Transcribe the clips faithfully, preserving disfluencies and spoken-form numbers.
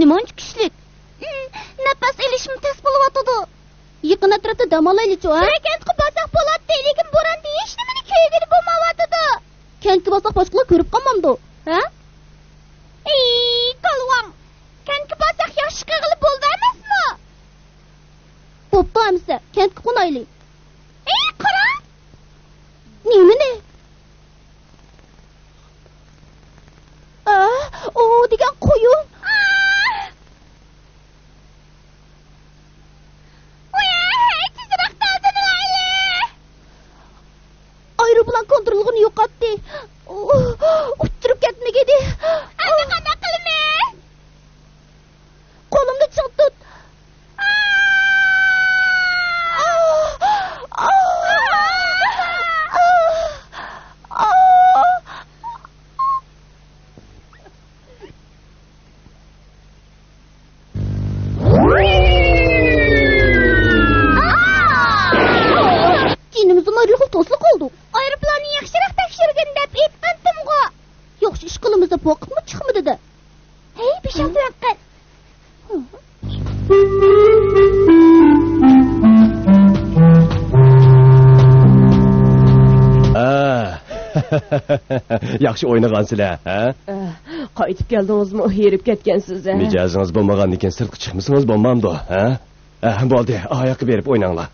نېمانچە كۈچلۈك؟ ئىم، نەپەس ئېلىشمۇ تەس بولۇۋاتىدۇ. يېقىن ئەتراپتا دەم ئالايلىچۇ، ھە؟ بىر كەنتقا بارساق بولاتتى، لېكىن بوراندا ھېچنېمىنى كۆرگىلى بولمايۋاتىدۇ. كەنتكە بارساق باشقىلار كۆرۈپ قالمامدۇ، ھە؟ ئەي، كالۋاڭ! كەنتكە بارساق ياخشى قىلغىلى بولىدۇ ئەمەسمۇ؟ بوپتۇ ئەمىسە، كەنتكە قونايلى. ئەي، قارا! نېمىنى؟ ئا، ئۇ دېگەن قويۇن. ۋاي، تېزرەك تازىلىۋايلى! ئايروپىلان كونترولىنى يوقاتتى. ئۇ، ئۇتتۇرۇپ كەتمىگىدى. ئەمدى قانداق قىلىمىز؟ قولۇمنى چىڭ تۇت. جېنىمىزدىن ئايرىلغىلى توسلا قالدۇق. ئايروپىلاننى ياخشىراق تەكشۈرگىن دەپ ئېيتقانتىمغۇ. ياخشى ئىش قىلىمىز دەپ ۋاقىتمۇ چىقمىدى-دە. ھەي، بىشالتىراق قىز. ھە. ياخشى ئوينىغانسىلەر، ھە؟ ئە، قايتىپ كەلدىڭىزمۇ؟ ھېرىپ كەتكەنسىز، ھە؟ مىجەزىڭىز بولمىغاندىكىن سىرتقا چىقمىسىڭىز بولمامدۇ، ھە؟ ئە، بولدى، ئاياققا بېرىپ ئويناڭلار.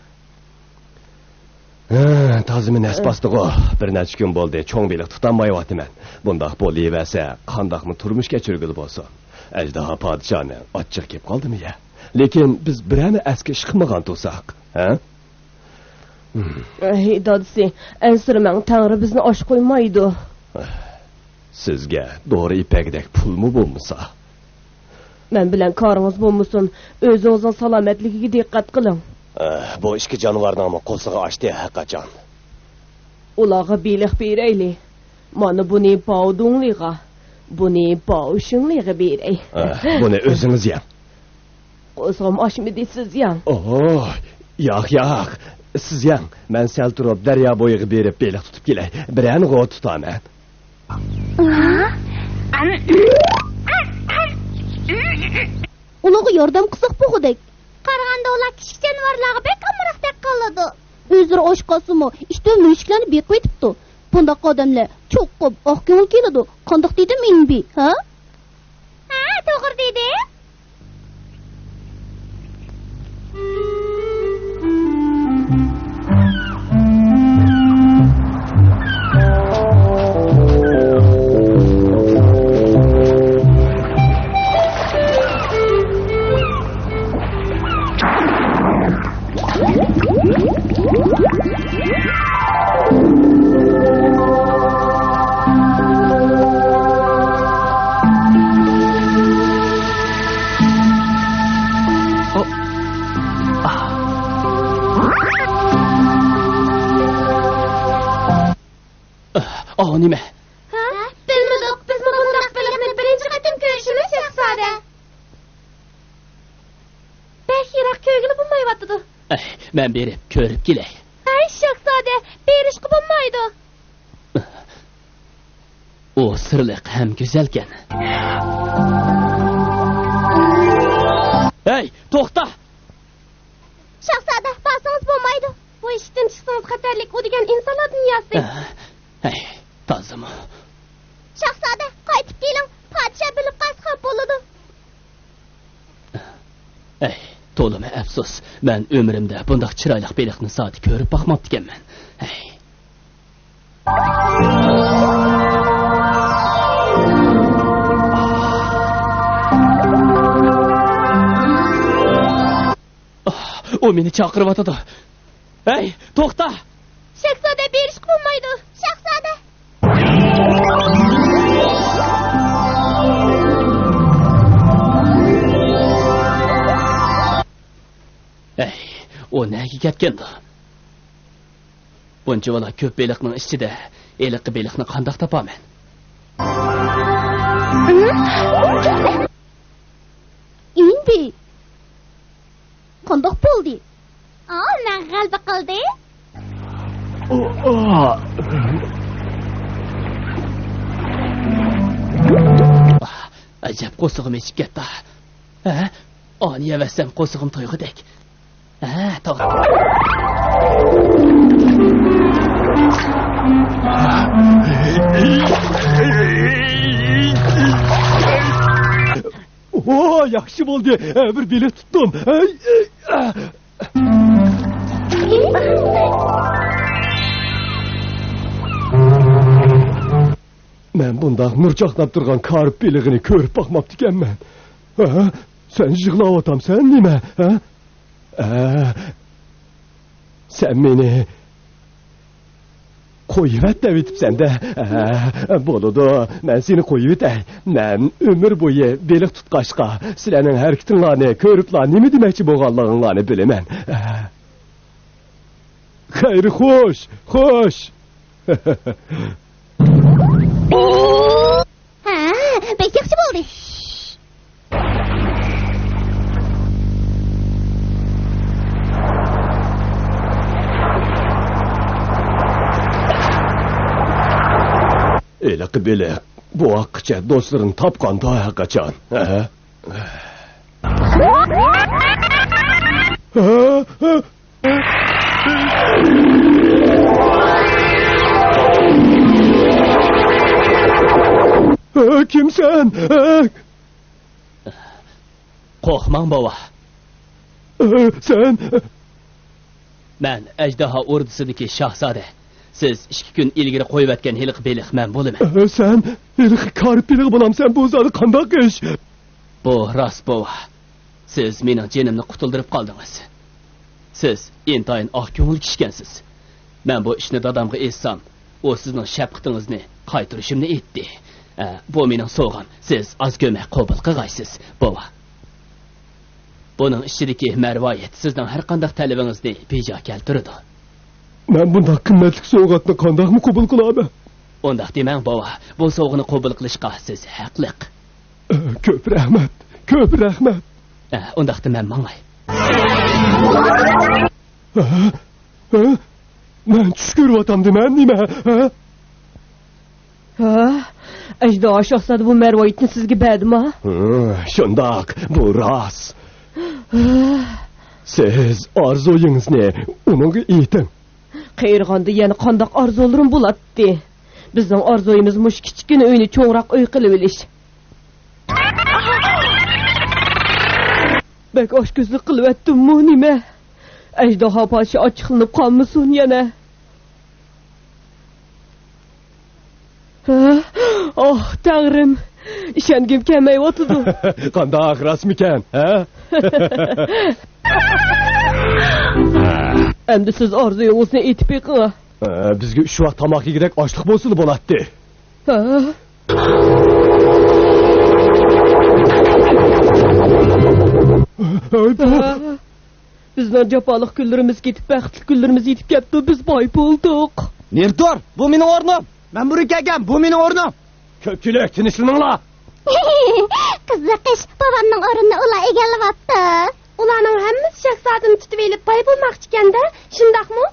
ھە، تازىمۇ نەس باستىغۇ. بىر نەچچە كۈن بولدى، چوڭ بېلىق تۇتالمايۋاتىمەن. بۇنداق بولۇۋەرسە، قانداقمۇ تۇرمۇش كەچۈرگىلى بولسۇن؟ ئەجدىھا پادىشاھنىڭ ئاچچىقى كېلىپ قالدىمۇ يا؟ لېكىن بىز بىرەرمۇ ئەسكى ئىش قىلمىغان تۇرساق، ھە؟ ھىم. ئەي، دادىسى، ئەنسىرىمەڭ، تەڭرى بىزنى ئاچ قويمايدۇ. سىزگە دورا ئېپەگدەك پۇلمۇ بولمىسا. مەن بىلەن كارىڭىز بولمىسۇن، ئۆزىڭىزنىڭ سالامەتلىكىگە دىققەت قىلىڭ. ئە، بۇ ئىككى جانىۋارنىڭمۇ قورسىقى ئاچتى ھەرقاچان. ئۇلارغا بېلىق بېرەيلى. مانا بۇنى باۋدۇڭلىغا، بۇنى باۋشىڭلىغا بېرەي. ئە، بۇنى ئۆزىڭىز يەڭ. قورسىقىم ئاچمىدى، سىز يەڭ. ئوھ، ياق، ياق، سىز يەڭ. مەن سەل تۇرۇپ دەريا بويىغا بېرىپ بېلىق تۇتۇپ كېلەي. بىرەرنى غۇۋا تۇتامەن. ئۇلارغا ياردەم قىلساق بولغۇدەك. قارىغاندا ئۇلار كىچىك جانىۋارلارغا بەك ئامراقتەك قىلىدۇ. ئۆزلىرى ئاچ قالسىمۇ، ئىت ۋە مۈشۈكلەرنى بېقىۋېتىپتۇ. بۇنداق ئادەملەر چوقۇم ئاق كۆڭۈل كېلىدۇ. قانداق دېدىم، ئىنبى، ھە؟ ھە، توغرا دېدى. ئاۋۇ نېمە؟ ھە؟ بىلمىدۇق. بىزمۇ بۇنداق بېلىقنى بىرىنچى قېتىم كۆرۈشىمىز، شاھزادە. بەك يىراق كۆرگىلى بولمايۋاتىدۇ. ئەي، مەن بېرىپ كۆرۈپ كېلەي. ئەي، شاھزادە، بېرىشقا بولمايدۇ. ئۇ سىرلىق ھەم گۈزەلكەن. ھەي، توختا! شاھزادە، بارسىڭىز بولمايدۇ. بۇ ئىشىكتىن چىقسىڭىز خەتەرلىك، ئۇ دېگەن ئىنسانلار دۇنياسى. ھەي، تازىمۇ. شاھزادە، قايتىپ كېلىڭ، پادىشاھ بىلىپ قالسا خاپا بولىدۇ. ئەي، تولىمۇ ئەپسۇس. مەن ئۆمرۈمدە بۇنداق چىرايلىق بېلىقنى زادى كۆرۈپ باقماپتىكەنمەن. ئەي. ئۇ مېنى چاقىرىۋاتىدۇ. ھەي، توختا! شاھزادە، بېرىشقا بولمايدۇ. شاھزادە! ھەي، ئۇ نەگە كەتكەندۇ؟ بۇنچىۋالا كۆپ بېلىقنىڭ ئىچىدە ھېلىقى بېلىقنى قانداق تاپامەن؟ ئىندى. قانداق بولدى؟ ئا، مەن غەلىبە قىلدى. ئەجەب، قورسىقىم ئېچىپ كەتتى. ھە؟ ئانىيەۋەتسەم قورسىقىم تويغۇدەك. ھە، توغرا. ئو، ياخشى بولدى. بىر بېلىق تۇتتۇم. مەن بۇنداق نۇر چاقناپ تۇرغان كارپ بېلىغىنى كۆرۈپ باقماپتىكەنمەن. ھە؟ سەن يىغلاۋاتامسەن نېمە؟ ھە؟ ھە؟ سەن مېنى قويۇۋەت دەۋېتىپسەن-دە. ھە، بولىدۇ، مەن سېنى قويۇۋېتەي. مەن ئۆمۈر بويى بېلىق تۇتقاچقا، سىلەرنىڭ ھەرىكىتىڭلارنى كۆرۈپلا نېمە دېمەكچى بولغانلىقىڭلارنى بىلىمەن. ھە. خەير، خوش، خوش. ھە، بەك ياخشى بولدى. ھېلىقى بېلىق بوۋاققىچە دوستلىرىنى تاپقاندا ھەرقاچان. ھە؟ ھە؟ كىمسەن؟ قورقماڭ، بوۋا. سەن؟ مەن ئەجدىھا ئوردىسىدىكى شاھزادە. سىز ئىككى كۈن ئىلگىرى قويۇۋەتكەن ھېلىقى بېلىق مەن بولىمەن. سەن ھېلىقى كارپ بېلىغى بولامسەن؟ بۇ زادى قانداق ئىش؟ بۇ راست، بوۋا. سىز مېنىڭ جېنىمنى قۇتۇلدۇرۇپ قالدىڭىز. سىز ئىنتايىن ئاق كۆڭۈل كىشىكەنسىز. مەن بۇ ئىشنى دادامغا ئېيتسام، ئۇ سىزنىڭ شەپقىتىڭىزنى قايتۇرۇشۇمنى ئېيتتى. ئە، بۇ مېنىڭ سوۋغام. سىز ئاز كۆمەي قوبۇل قىلغايسىز، بوۋا. بۇنىڭ ئىچىدىكى مەرۋايىت سىزنىڭ ھەر قانداق تەلىپىڭىزنى بىجا كەلتۈرىدۇ. مەن بۇنداق قىممەتلىك سوۋغاتنى قانداقمۇ قوبۇل قىلارمەن؟ ئۇنداق دېمەڭ، بوۋا. بۇ سوۋغىنى قوبۇل قىلىشقا سىز ھەقلىق. كۆپ رەھمەت، كۆپ رەھمەت. ئە، ئۇنداقتا مەن ماڭاي. ھە؟ ھە؟ مەن چۈش كۆرۈۋاتامدىمەن نېمە؟ ھە؟ ھە؟ ئەجدىھا شاھزادە بۇ مەرۋايىتنى سىزگە بەردىما؟ ھە، شۇنداق، بۇ راست. ھە؟ سىز ئارزۇيىڭىزنى ئۇنىڭغا ئېيتىڭ. قېرىغاندا يەنە قانداق ئارزۇلىرىم بولاتتى؟ بىزنىڭ ئارزۇيىمىز مۇشۇ كىچىككىنە ئۆينى چوڭراق ئۆي قىلىۋېلىش. بەك ئاچكۆزلۈك قىلىۋەتتىممۇ نېمە؟ ئەجدىھا پادىشاھ ئاچچىقلىنىپ قالمىسۇن يەنە. ھە؟ ئاھ، تەڭرىم، ئىشەنگۈم كەلمەيۋاتىدۇ. قانداق، راستمىكەن، ھە؟ ئەمدى سىز ئارزۇيىڭىزنى ئېيتىپ بېقىڭ. ئە، بىزگە ئۈچ ۋاق تاماق يېگۈدەك ئاشلىق بولسىلا بولاتتى. ھە؟ ھەي، بۇ ھە؟ بىزنىڭ جاپالىق كۈنلىرىمىز كېتىپ، بەختلىك كۈنلىرىمىز يېتىپ كەپتۇ، بىز باي بولدۇق. نېرى تۇر، بۇ مېنىڭ ئورنۇم. مەن بۇرۇن كەلگەن، بۇ مېنىڭ ئورنۇم. كۆپچىلىك، تىنچلىنىڭلار. قىزىقىش، بوۋامنىڭ ئورنىنى ئۇلار ئىگىلىۋاپتۇ. ئۇلارنىڭ ھەممىسى شاھزادىنى تۇتۇۋېلىپ باي بولماقچىكەن-دە، شۇنداقمۇ؟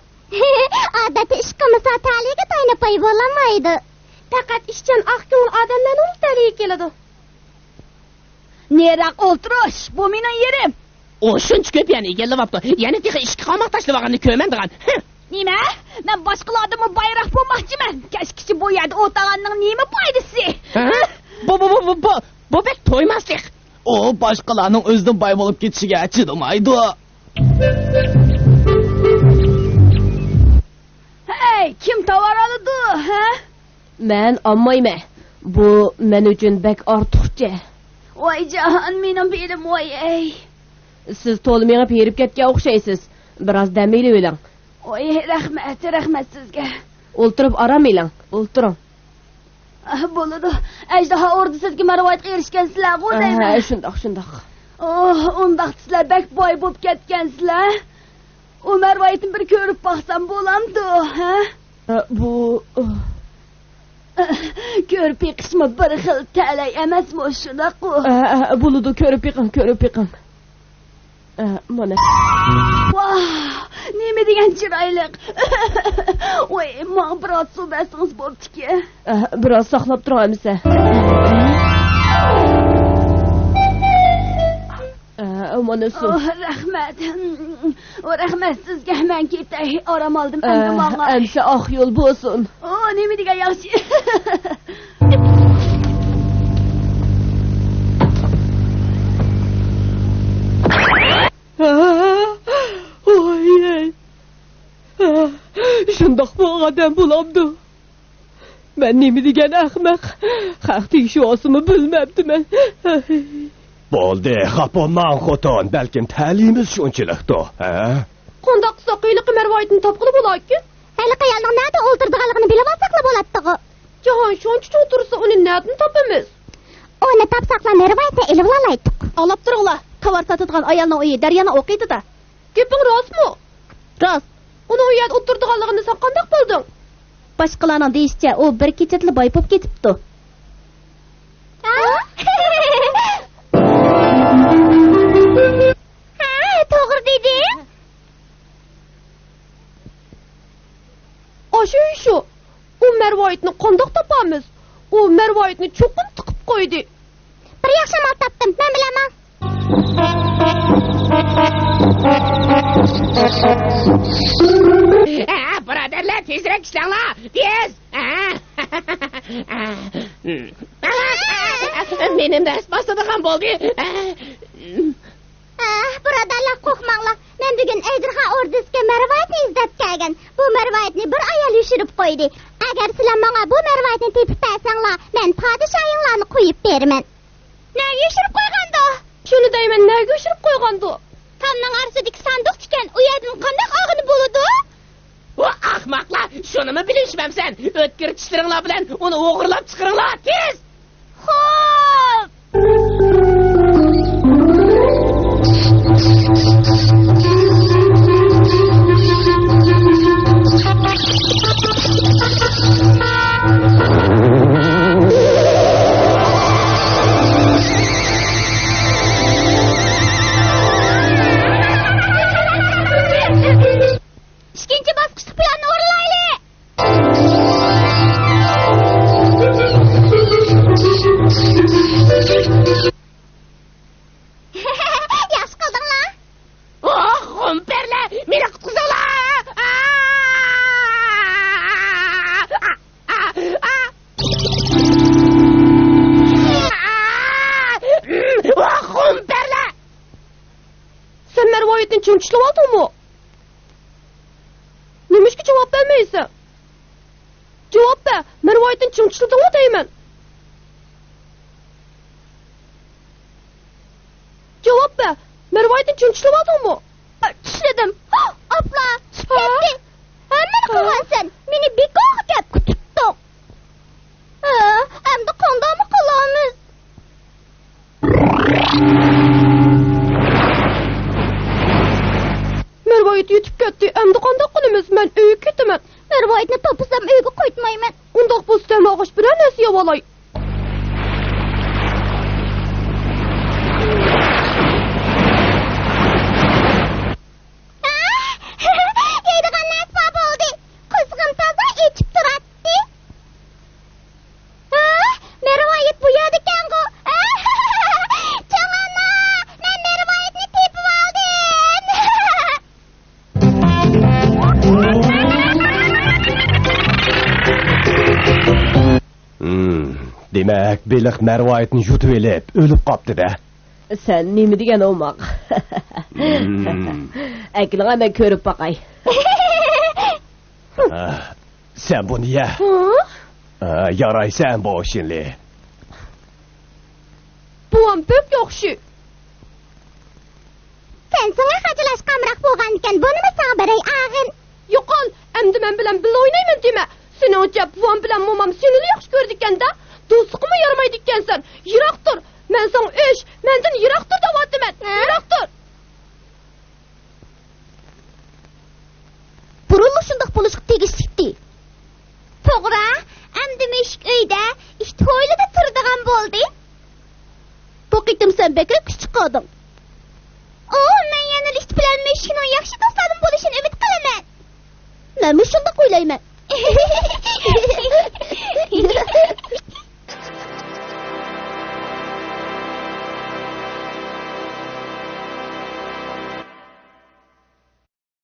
ئادەتتە ئىش قىلمىسا، تەلىيىگە تايىنىپ باي بولالمايدۇ. پەقەت ئىشچان، ئاق كۆڭۈل ئادەملەرنىڭلا تەلىيىگە كېلىدۇ. نېرىراق ئولتۇرۇش، بۇ مېنىڭ يېرىم. ئۇ شۇنچە كۆپ يەرنى ئىگىلەۋاپتۇ، يەنە تېخى ئىككى قاماق تاشلىۋالغىنىنى كۆرمەمدىغان. ھىم! نېمە؟ مەن باشقىلاردىنمۇ بايراق بولماقچىمەن. كەچكىچە بۇ يەردە ئولتۇرغاننىڭ نېمە پايدىسى؟ ھە؟ بۇ، بۇ، بۇ، بۇ، بۇ، بۇ بەك تويماسلىق. ئۇ باشقىلارنىڭ ئۆزىدىن باي بولۇپ كېتىشىگە چىدىمايدۇ. ھەي، كىم تاۋار ئالىدۇ، ھە؟ مەن ئالمايمەن. بۇ مەن ئۈچۈن بەك ئارتۇقچە. ۋاي جاھان، مېنىڭ بېلىم، ۋاي ئەي. سىز تولا مېڭىپ ھېرىپ كەتكەن ئوخشايسىز. بىراز دەم ئېلىۋېلىڭ. ۋاي، رەھمەت، رەھمەت سىزگە. ئولتۇرۇپ ئارام ئېلىڭ. ئولتۇرۇڭ. ئاھ، بولىدۇ. ئەجدىھا ئوردىسىدىكى مەرۋايىتقا ئېرىشكەنسىلەرغۇ دەيمەن. ھە، شۇنداق، شۇنداق. ئوھ، ئۇنداقتا سىلەر بەك باي بولۇپ كەتكەنسىلەر. ئۇ مەرۋايىتنى بىر كۆرۈپ باقسام بولامدۇ، ھە؟ ئە، بۇ، ئۇھ. كۆرۈپ بېقىشمۇ بىر خىل تەلەي ئەمەسمۇ، شۇنداققۇ؟ ئە، ئە، بولىدۇ، كۆرۈپ بېقىڭ، كۆرۈپ بېقىڭ. ئە، مانا. ۋاھ، نېمە دېگەن چىرايلىق. ۋاي، ماڭا بىراز سۇ بەرسىڭىز بوپتىكەن. ئە، بىراز ساقلاپ تۇرۇڭ ئەمىسە. مانا سۇ. ئوھ، رەھمەت. ئو، رەھمەت سىزگە. مەن كېتەي. ئارام ئالدىم، ئەمدى ئە، ماڭاي. ئەمسە ئاق يول بولسۇن. ئو، نېمە دېگەن ياخشى. ئە، ۋاي، ئەي. ئە، شۇنداقمۇ ئادەم بولامدۇ؟ مەن نېمە دېگەن ئەخمەق. خەق تېگىشىۋالسىمۇ بىلمەپتىمەن. بولدى، خاپا بولماڭ خوتۇن، بەلكىم تەلىيىمىز شۇنچىلىقتۇ، ھە؟ قانداق قىلساق ھېلىقى مەرۋايىتنى تاپقىلى بولاركىن؟ ھېلىقى ئايالنىڭ نەدە ئولتۇرىدىغانلىقىنى بىلىۋالساقلا بولاتتىغۇ. جاھان شۇنچە چوڭ تۇرسا، ئۇنى نەدىن تاپىمىز؟ ئۇنى تاپساقلا مەرۋايىتنى ئېلىۋالالايتتۇق. ئاڭلاپ تۇرۇڭلار، تاۋار ساتىدىغان ئايالنىڭ ئۆيى دەريانىڭ ئوقىدىدا. گېپىڭ راستمۇ؟ راست. ئۇنىڭ ئۇ يەردە ئولتۇرىدىغانلىقىنى سەن قانداق بىلدىڭ؟ باشقىلارنىڭ دېيىشىچە، ئۇ بىر كېچىدىلا باي بولۇپ كېتىپتۇ. ھە، توغرا دېدىڭ. ئاشۇ شۇ. ئۇ مەرۋايىتنى قانداق تاپامىز؟ ئۇ مەرۋايىتنى چوقۇم تىقىپ قويدى. بىر ياخشى ئامال تاپتىم. مەن بىلەن ماڭ. ئە، بۇرادەرلەر، تېزرەك ئىشلەڭلار، تېز! ئە، مېنى نەس باسىدىغان بولدى. ئاھ، بۇرادەرلەر، قورقماڭلار. مەن بۈگۈن ئەجدىھا ئوردىسىگە مەرۋايىتنى ئىزدەپ كەلگەن. بۇ مەرۋايىتنى بىر ئايال يوشۇرۇپ قويدى. ئەگەر سىلەر ماڭا بۇ مەرۋايىتنى تېپىپ بەرسەڭلار، مەن پادىشاھىڭلارنى قويۇپ بېرىمەن. نەگە يوشۇرۇپ قويغاندۇ؟ شۇنى دەيمەن، نەگە يوشۇرۇپ قويغاندۇ؟ تامنىڭ ئارىسىدىكى ساندۇقتىكەن، ئۇ يەردىن قانداق ئالغىلى بولىدۇ؟ ۋا ئەخمەقلەر، شۇنىمۇ بىلىشمەمسەن؟ ئۆتكۈر چىشلىرىڭلار بىلەن ئۇنى ئوغرىلاپ چىقىرىڭلار، تېز! خوپ! ئىككىنچى باسقۇچلۇق پىلاننى ئورۇنلايلى! ياخشى قىلدىڭلار! ئوھ، غۇمپەرلەر، مېنى قۇتقۇزۇڭلار! ئا! ئا! ئا! ئا! ئوھ، غۇمپەرلەر! سەن مەرۋايىتنى چىڭ چىشلىۋالدىڭمۇ؟ نېمىشقا جاۋاب بەرمەيسەن؟ جاۋاب بەر، مەرۋايىتنى چىڭ چىشلىدىڭمۇ دەيمەن. جاۋاب بەر، مەرۋايىتنى چىڭ چىشلىۋالدىڭمۇ؟ چىشلىدىم. ئاپلا، چىقىپ كەتتى. ھەممىنى قىلغانسەن، مېنى بىكارغا گەپكە تۇتتۇڭ. ھە، ئەمدى قانداقمۇ قىلىمىز؟ مەرۋايىت يېتىپ كەتتى. ئەمدى قانداق قىلىمىز؟ مەن ئۆيگە كېتىمەن. مەرۋايىتنى تاپمىسام، ئۆيگە قايتمايمەن. ئۇنداق بولسا، دەم ئالغۇچ بىرەر نەرسە يەۋالاي. يەيدىغان نەرسە بار بولدى. قورسىقىم تازا ئېچىپ تۇراتتى. ھە؟ مەرۋايىت بۇ يەردىكەنغۇ؟ چوڭ ئانا، مەن مەرۋايىتنى تېپىۋالدىم. ھىم، دېمەك، بېلىق مەرۋايىتنى يۇتۇۋېلىپ، ئۆلۈپ قاپتۇ-دە. سەن نېمە دېگەن ئوماق. ھىم. ئەكېلىڭە، مەن كۆرۈپ باقاي. ھە، سەن بۇنى يە. ھە؟ ھە، يارايسەن، بوشىنلى. بوۋام بەك ياخشى. سەن ساڭا خاجىلاشقا ئامراق بولغانىكەن، بۇنىمۇ ساڭا بېرەي، ئاغىن. يوقال، ئەمدى مەن بىلەن بىللە ئوينايمەن دېمە. سېنىڭچە بوۋام بىلەن مومام سېنىلا ياخشى كۆرىدىكەن-دە، دوستلۇققىمۇ يارىمايدىكەنسەن. يىراق تۇر، مەن ساڭا ئۆچ، مەندىن يىراق تۇر دەۋاتىمەن. ھە؟ يىراق تۇر. بۇرۇنلا شۇنداق بولۇشقا تېگىشلىكتى. توغرا، ئەمدى مۈشۈك ئۆيدە، ئىت ھويلىدا تۇرىدىغان بولدى. بۇ قېتىم سەن بەكرەك كۈچ چىقاردىڭ. ئۇ، مەن يەنىلا ئىت بىلەن مۈشۈكنىڭ ياخشى دوستلاردىن بولۇشىنى ئۈمىد قىلىمەن. مەنمۇ شۇنداق ئويلايمەن.